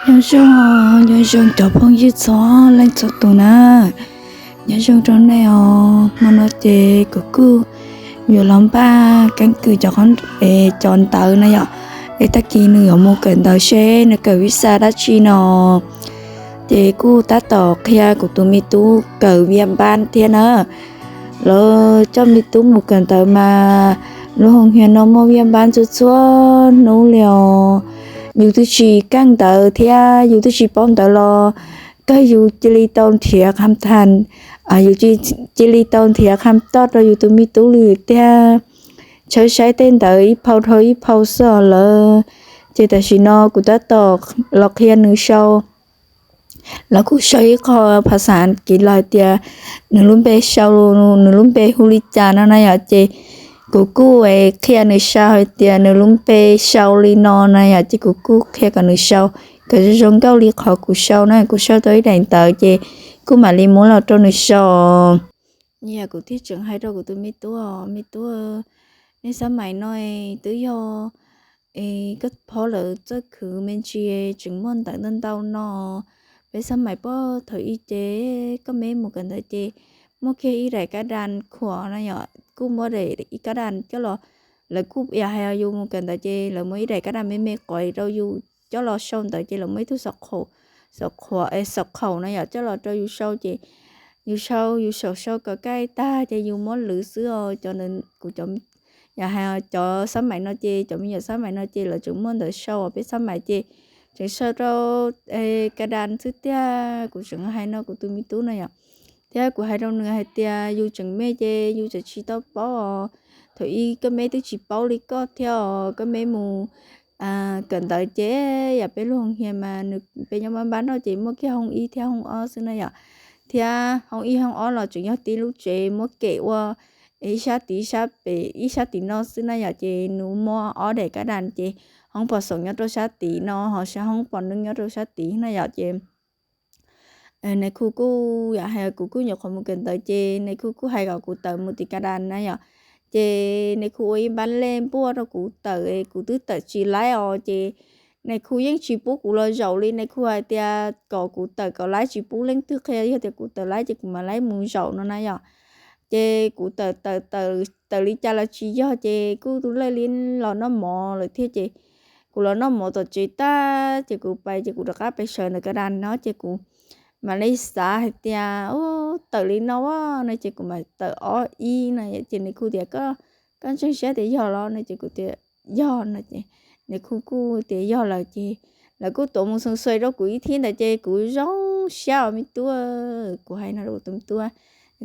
Nyob zoo, nyob zoo cov phooj ywg txhua leej txhua tus na. Nyob zoo rau nej os. Hmo no ces kuv kuj yuav los npaj keeb kwm cov qhov, es cov ntawv na yom. Es tag kis nws yuav mus kawm ntawv seb nws kawm visa dab tsi no. Ces kuj tab tom qhia kuv tus me tub kawm viaj npab thiab na. Lawv coj me tub mus kawm ntawv mas lub hoo hias no muaj viaj npab txhua txhua hnub li os. Yus twb tsis kaj ntawv thiab yus twb tsis paub ntawv los kawg yus cia li tau nrhiav kham tham, yus cia li tau nrhiav kham toj rau yus tus me tub li tiag. Tshawb saib tej ntawv ib phau dhau ib phau xwb os lawv. Ces tam sim no kuv tab tom los qhia nws sau. Lawv kuj sau ib qho phas xas kiv los hais tias nws lub npe sau, nws lub npe hu li cas no na yom. Ces kuv kuj qhia nws sau hais tias nws lub npe sau li no na yom. Ces kuv kuj qhia kom nws sau, kom zoo zoo nkauj li qhov kuv sau na. Kuv sau tau ib daim ntawv ces kuj mam li muab los rau nws sau. Yam kuv thiaj tseem hais rau kuv tus me tub, me tub, nej xab mais no twb yog es koj phob lawv txawj khwv me ntsis tseem muaj ntawv ntau ntau no. Peb xab mais puag thaum ub ces koj me mus kawm ntawv ces muaj kiag ib daim kab das khuam no yom, kuj muab daim ib kab das coj los, lawv kuj yam hais yus mus kawm ntawv ces lawv muab ib daim kab das me me quav rau yus coj los sau ntawv ces lawv muab ib tug xauv khaum, xauv khaum no yom coj los rau yus sau ces yus sau, yus sau sau kom kaj tag ces yus muab lwv xwb os. Cov ntawd kuv cov, yam hais cov xab mais no ces cov me nyuam xab mais no ces lawv tseem muaj ntawv sau, peb xab mais ces tseem sau rau kab das xwb tiag. Kuv tseem hais no kuv tus me tub no yom, thiab kuv hais rau nws hais tias yus tseem me ces yus tseem tsis tau paub os. Thaum ub koj me twb tsis paub li koj thiab os, koj me mus kawm ntawv ces yam peb lub hoo hias mas nws, peb nyob npab npab no ces muaj kiag hoo ib thiab hoo ob xwb na yom. Thiab hoo ib hoo ob los tseem yog tib lub tsev muab kem ua ib sab tid sab pem ib sab tid no xwb na yom. Ces nws muaj ob daim kab das ces hoob pos xoom nyob rau sab tid no ho hoob pos neeb nyob rau sab tid na yom. Ces nais khu kuj yam hais kuv kuj nyuam qhuav mus kawm ntawv ces nais khu kuj hais kom kuv tawm mus tim kab das na yom. Ces nais khu ua ib npab lej npuaj rau kuv tawm, kuv twb tawm tsis laib os. Ces nais khu yeej tsis pub kuv los zaum li, nais khu hais tias kom kuv tawm kom laib, tsis pub leej twg qhia, yog tias kuv tawm laib ces kuv mam laib mus zaum no na yom. Ces kuv tawm tawm tawm li cas los tsis yog ces kuj laj li los noj mov lawm thiab ces kuv los noj mov tom tsev tag ces kuv pais ces kuv rov qab pais sawv ntawm kab das no ces kuv mam li xav hais tias, u, tawm li no a no ces kuv mam tawm ob ib no ces nais khu tias, koj ntseeg siab tias yog los no ces kuv tias yog no ces nais khu kuj tias yog lawm ces lawv kuj tuav mus xoo xuais rau kuv ib thib ntawd ces kuv zoo siab os me tub. Kuv hais no rau kuv tus me tub,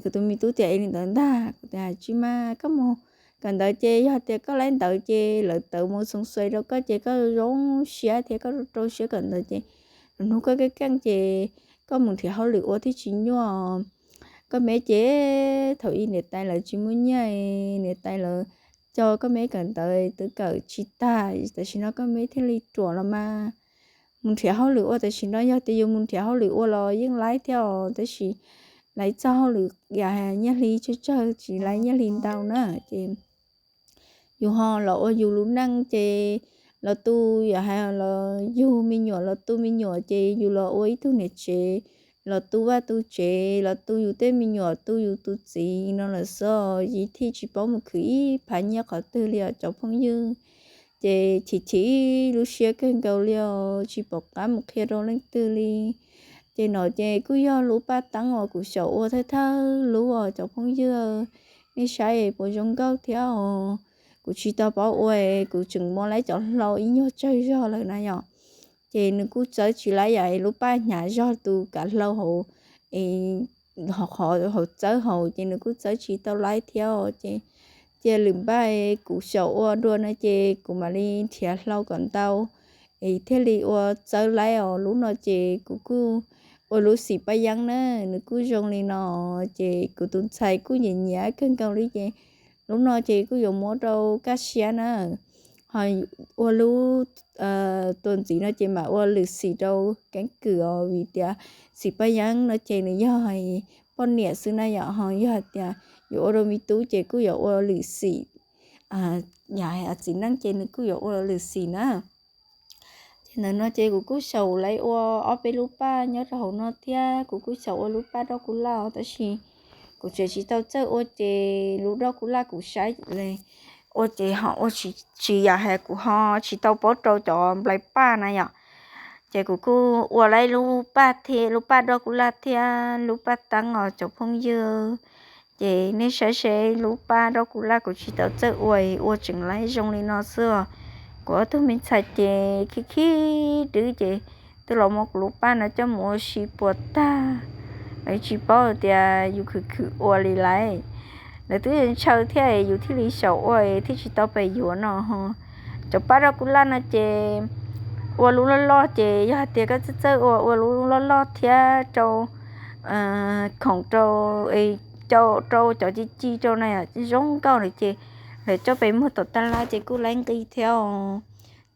kuv tus me tub tias, es li ntawd ntag? Kuv tias, tsis mas, koj mus kawm ntawv ces yog tias koj laib ntawv ces lawv tawv mus xoo xuais rau koj ces koj zoo siab thiab koj rau siab kawm ntawv ces lwm hnub koj keej keej ces koj mus nrhiav hauj lwm ua thiaj tsis nyuaj. Koj me ces thaum ub niam tais lawv tsis muaj nyiaj, niam tais lawv coj koj me kawm ntawv twb kawm tsis tag, tam sim no koj me thiaj li ruam los mas. Mus nrhiav hauj lwm ua tam sim no, yog tias yus mus nrhiav hauj lwm ua los yeej laib thiab os, tab sis laib txog hauj lwm yam nyiaj hli tsawg tsawg, tsis laib nyiaj hli ntau na ces yus ho los ua yus lub neej ces los tu, yam hais los yug me nyuam los tu me nyuam ces yus los ua ib tug niam tsev, los tu vaj tu tsev, los tu yus tej me nyuam, tu yus tus txiv no lawm xwb, yeej thiaj tsis paub mus khwv ib phav nyiaj qhov twg li os cov phooj ywg. Ces chim chim lub siab kawg nkaus li os, tsis pom qab mus qhia rau leej twg li. Ces no ces kuj yog lub paj teeb uas kuv xyaum ua thawj thawj lub os cov phooj ywg, nej saib puas zoo nkauj thiab os. Kuv tsis tau paub ua, kuv tseem muab laib cov hlau ib nyuag tsawg zog lawm na yom. Ces nws kuj txawb tsis laib yam lub paj hnyav zog tus kav hlau hauv, qhov hauv txawb hauv ces nws kuj txawb tsis tau laib thiab os. Ces cia lwm npaj kuv xyaum ua dua no ces kuv mam li nrhiav hlau kom ntau es thiaj li ua txawb laib os. Lub no ces kuv kuj ua lub xim paj yeeb na, nws kuj zoo li no. Ces kuv tus ntxhais kuj nyiam nyiam kawg nkaus li ces lub no ces kuj yuav muab rau Kaj Siab na. Ho ua lub tua ntxiv no ces mam ua lwm xim rau Keeb Kwm os, vim tias xim paj yeeb no ces nws yog poj niam xwb na yom. Ho yog hais tias yuav ua rau me tub ces kuj yuav ua lwm xim, yam txiv neej ces nws kuj yuav ua lwm xim na. Ntawm no ces kuv kuj xyaum lawv ua ob peb lub paj nyob rau hauv no thiab, kuv kuj xyaum ua lub paj doj kuj laj os, tab sis kuv tseem tsis tau txawj ua ces lub doj kuj laj kuv saib ua ces ho ua tsis yam hais kuv ho tsis tau paub rau cov nplai paj na yom. Ces kuv kuj ua lawv lub paj thiab, lub paj doj kuj laj thiab lub paj teeb os cov phooj ywg. Ces nej saib seb lub paj doj kuj laj kuv tsis tau txawj ua, ua tseem lawv zoo li no xwb os. Kuv ob tug me ntxhais ces khib khib dwb ces twb los muab kuv lub paj no coj mus ua si puas tag. Lawv tsis paub tias yus khwv khwv ua li lawm. Lawv twb ntshaw thiab yus thiaj li xyaum ua thiaj tsis tau pes yuav no. Cov paj doj kuj laj no ces ua lub loj loj ces yog hais tias koj txawj txawj ua, ua lub loj loj thiab rau khoom rau, rau cov ci ci rau na zoo nkauj lawm ces lawv coj pes muag tom taj laj ces kuj laib nqi thiab os.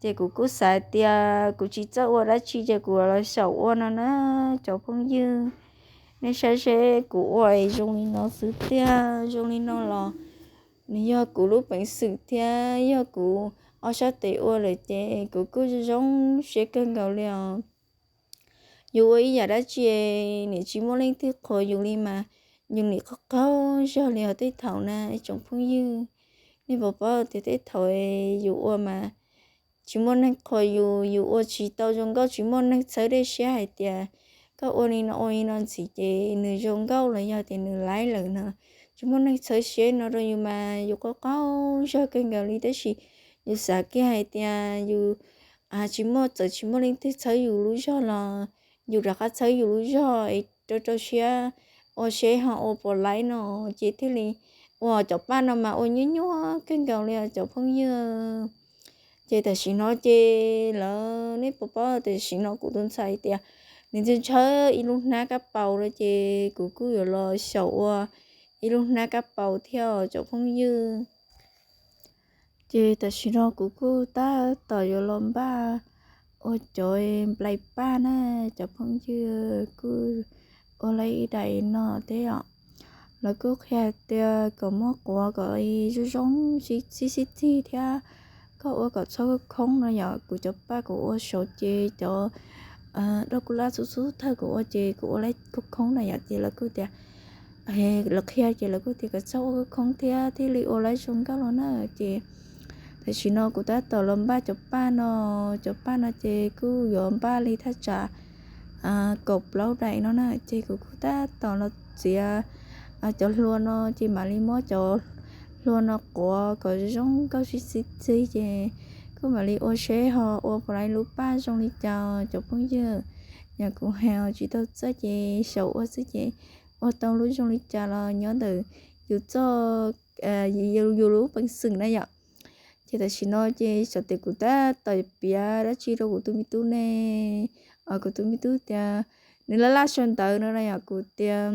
Ces kuv kuj xav tias kuv tsis txawj ua dab tsi ces kuv los xyaum ua no na cov phooj ywg. Nej saib seb kuv ua zoo li no xwb tiag, zoo li no los nws yog kuv lub peev xwm thiab yog kuv ob sab tes ua lawm ces kuv kuj zoo siab kawg nkaus li os. Yus ua ib yam dab tsi nim tsis muaj leej twg qhuas yus li mas yus nim qaug qaug zog li os tej thaum na tsoom phooj ywg. Nej puas paub tias tej thaum yus ua mas tsis muaj neeg qhuas yus, yus ua tsis tau zoo nkauj, tsis muaj neeg txhawb dej siab hais tias koj ua li no ua li no ntxiv ces nws zoo nkauj los yog tias nws laib lawm no. Tsis muaj neeg txhawb siab no rau yus mas yus qaug qaug zog kawg nkaus li, tab sis yus xav kiag hais tias yus tsis muaj, txawm tsis muaj leej twg txhawb yus lub zog los yus rov qab txhawb yus lub zog es rau rau siab ua seb ho ua puas laib no ces thiaj li ua cov paj no mas ua nyuaj nyuaj kawg nkaus li os cov phooj ywg. Ces tam sim no ces lawv, nej puas paub tam sim no kuv tus ntxhais tias nws ntshaw ntshaw ib lub hnab kab paus no ces kuv kuj yuav los xyaum ua ib lub hnab kab paus thiab os cov phooj ywg. Ces tam sim no kuv kuj tab tom yuav los npaj ua cov nplai paj na cov phooj ywg, kuj ua lawm ib daim no thiab os. Lawv kuj qhia tias kom muab quav kom zoo zoo sib xib txig thiab koj ua kom txhob khoob khoob no yom. Kuv cov paj kuv ua saud ces cov doj kuj laj txhub txhub thawj kuv ua ces kuv ua lawm khoob khoob na yom, ces lawv kuj tias, lawv qhia ces lawv kuj tias kom txhob ua khoob khoob thiab thiaj li ua lawm zoo nkauj los na. Ces tam sim no kuv tab tom los npaj cov paj no, cov paj no ces kuj yuav npaj li thaj tsam kaum plaub daim no na, ces kuv kuj tab tom los txiav cov hlua no ces mam li muab cov hlua no quav kom zoo nkauj sib xib txig ces kuj mam li ua seb ho ua puas laib lub paj zoo li cas cov phooj ywg. Yog kuv hais tsis tau txawj ces xyaum ua xwb ces ua tau lub zoo li cas los nyob ntawm yus txoj, yus lub peev xwm na yom. Ces tam sim no ces xyov tias kuv tab tom piav dab tsi rau kuv tus me tub ne, kuv tus me tub tias nws laj laj sau ntawv no na yom, kuv tias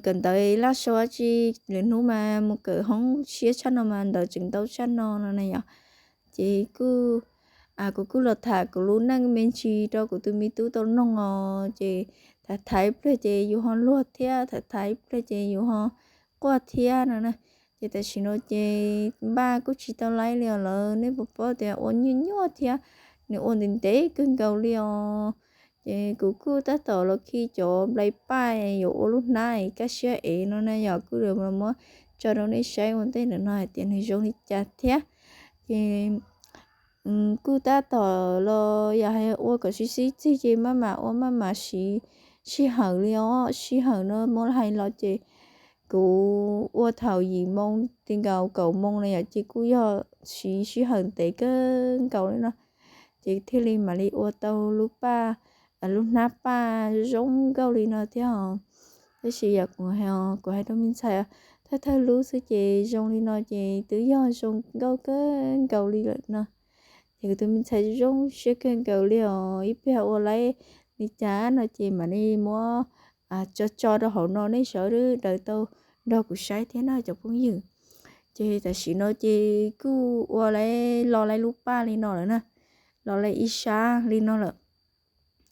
kawm ntawv laj sau dab tsi, lwm hnub mas mus kawm hoob siab tshaj no mas ntawv tseem ntau tshaj no no na yom. Ces kuj, kuv kuj los tham kuv lub neej me ntsis rau kuv tus me tub tau noog os, ces tham tham ib pliag ces yus ho luag thiab, tham tham ib pliag ces yus ho quaj thiab no na. Ces tam sim no ces npaj kuj tsis tau laib li os lawm, nej puas paub tias ua nyuaj nyuaj thiab nws ua ntev ntev kawg nkaus li os. Ces kuv kuj tab tom los khi cov nplai paj yuav ua lub hnab kaj siab ev no na yom, kuj los muab tso rau nej saib ua ntej ntawm no hais tias nws zoo li cas thiab. Ces kuj tab tom los yog hais ua kom sib sib txig ces maj mam ua maj mam siv sij hawm li os, sij hawm no muab hais los ces kuv ua thaum yim moo ti nkaus kaum moo na yom, ces kuj yog siv sij hawm ntev kawg nkaus li no, ces thiaj li mam li ua tau lub paj, lub hnab paj zoo nkauj li no thiab os. Tab sis yog kuv hais, kuv hais rau me ntxhais thawj thawj lub xwb ces zoo li no ces twb yog zoo nkauj kawg nkaus li lawm no. Ces kuv tus me ntxhais zoo siab kawg nkaus li os, ib pliag ua laib li cas no ces mam li muab tso tso rau hauv no nej sawv daws tau nrog kuv saib thiab na cov phooj ywg. Ces tam sim no ces kuj ua laib, lo laib lub paj li no lawm na, lo laib ib sab li no lawm.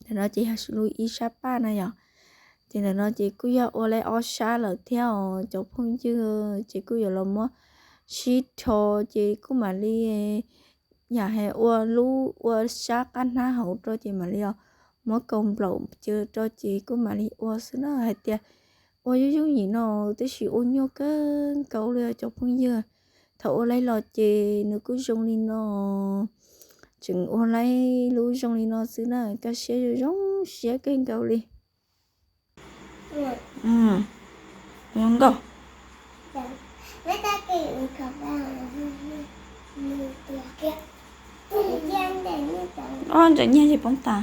Ntawm no ces yog lub ib sab paj na yom. Ces ntawm no ces kuj yog ua laib ob sab lawm thiab os cov phooj ywg, ces kuj yuav los muab sib rho, ces kuj mam li yam hais ua lub ua sab qab hnab hauv rau ces mam li muab kaus nplaum cawv rau ces kuj mam li ua xwb na. Hais tias ua yooj yooj yim no tab sis ua nyuaj kawg nkaus li os cov phooj ywg. Thaum ua laib los ces nws kuj zoo li no, tseem ua laib lub zoo li no xwb na, kaj siab zoo siab kawg nkaus li. Zoo nkauj. Ob ntsaws nyiaj ces poob tas.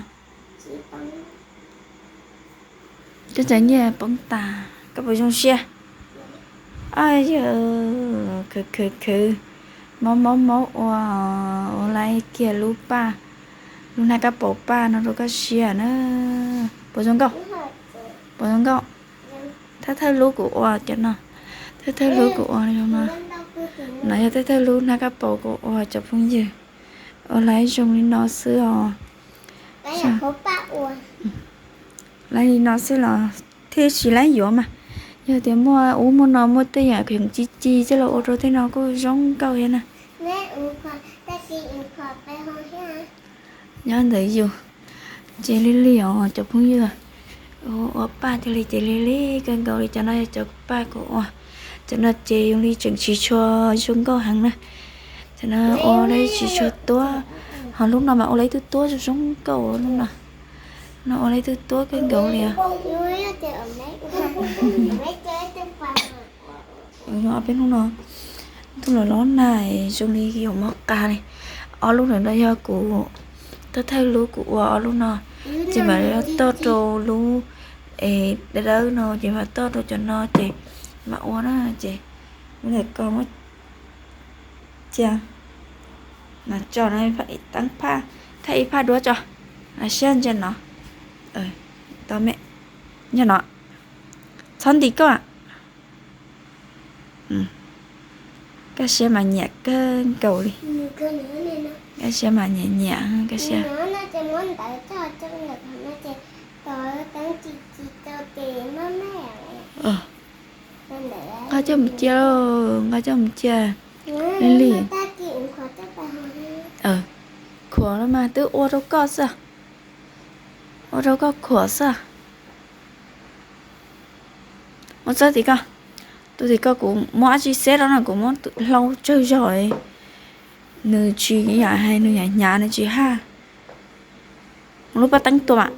Cov ntsaws nyiaj poob tas, koj puas zoo siab? Yog khwv khwv khwv, maub maub maub ua, ua laib kiag lub paj, lub hnab kab paus paj no rau koj siab na. Puas zoo nkauj? Puas zoo nkauj? Thawj thawj lub kuv ua cov no, thawj thawj lub kuv ua zoo no. No yog thawj thawj lub hnab kab paus kuv ua cov phooj ywg. Ua laib zoo li no xwb os. Laib li no xwb los thiaj tsis laib yuav mas. Yog tias muaj ub muaj no muaj tej yam khoom ci ci coj los ua rau tej no kuj zoo nkauj thiab na. Nyob ntawd yus, ces lig lig os cov phooj ywg. Ua paj thiaj li ces lig lig kawg nkaus li. Cov no yog cov paj kuv ua, cov no ces zoo li tseem tsis tshua zoo nkauj heev na. Cov no ua li tsis tshua tuab, ho lub no mas ua li ib tug tuab zoo zoo nkauj lub no. No ua li ib tug tuab kawg nkaus li os. Peb hnub no ntuj los los nag zoo li yuav mob qas li. Ob lub ntawm no yog kuv, thawj thawj lub kuv ua ob lub no, ces mam li toj rau lub es dawb dawb no ces mam toj rau cov no ces mam ua na. Ces muab ntawm ko muab cia, no tso no, teeb phaj, thaij ib phaj duab tso, siab ntsia no, tau me, nyob no, txhob nti koj. Kaj siab mas nyiam kawg nkaus li. Kaj siab mas nyiam nyiam kaj siab. Nqa coj mus cia, nqa coj mus cia li li. Khuam los mas twb ua rau koj xwb, ua rau koj khuam xwb. Ua txog tim ko, tus tim ko kuv muab dab tsi xeb rau no, kuv muab hlau tsawg zog, nws tsis yam hais, nws yam hnyav nws tsis haj. Lub paj teeb tua mam.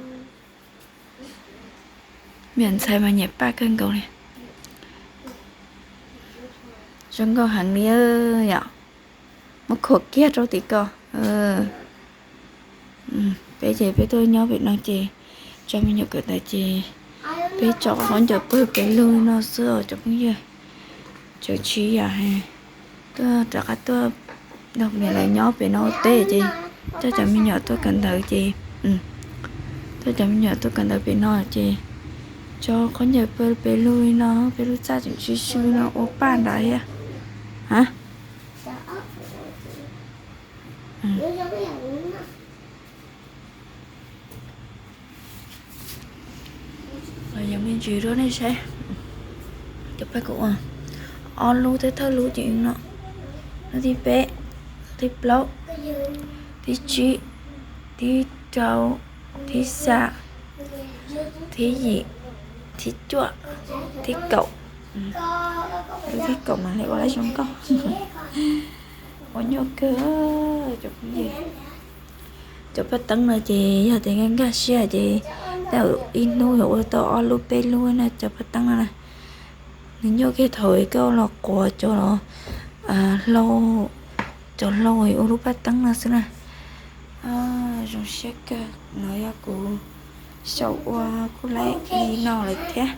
Me ntxhais mas nyiam paj kawg nkaus li. Zoo nkauj heev li yom. Muab khuam kiag rau tim ko. Peb ces peb tuaj nyob pem no ces tso me nyuam kawm ntawv ces peb tso khaub ncaws pawg pes lug no xwb os cov phooj ywg. Tseem tsis yam hais tuaj rov qab tuaj nrog me lawv nyob pem no ua teb ces coj cov me nyuam tuaj kawm ntawv ces, coj cov me nyuam tuaj kawm ntawv pem no ces tso khaub ncaws pawg pes lug li no, peb lub txaj tseem sib sw no ua paj nrad thiab. Yog me ntsis rau nej saib. Cov paj kuv ua ob lub, thawj thawj lub ces no, lub thib peb, thib plaub, thib tsib, thib rau, thib xya, thib yim, thib cuaj, thib kaum. Lub thib kaum mas li ua lawm zoo nkauj. Ua nyuaj kawg cov phooj ywg. Cov paj teeb no ces yog tias nkag nkag siab ces tej zaum ib hnub yuav ua tau ob lub peb lub na cov paj teeb no na. Nws nyuaj kiag thaum koj los quav cov hlau, cov hlau ua lub paj teeb no xwb na. Zoo siab kawg, no yog kuv xyaum ua kuj laib li no lawm thiab.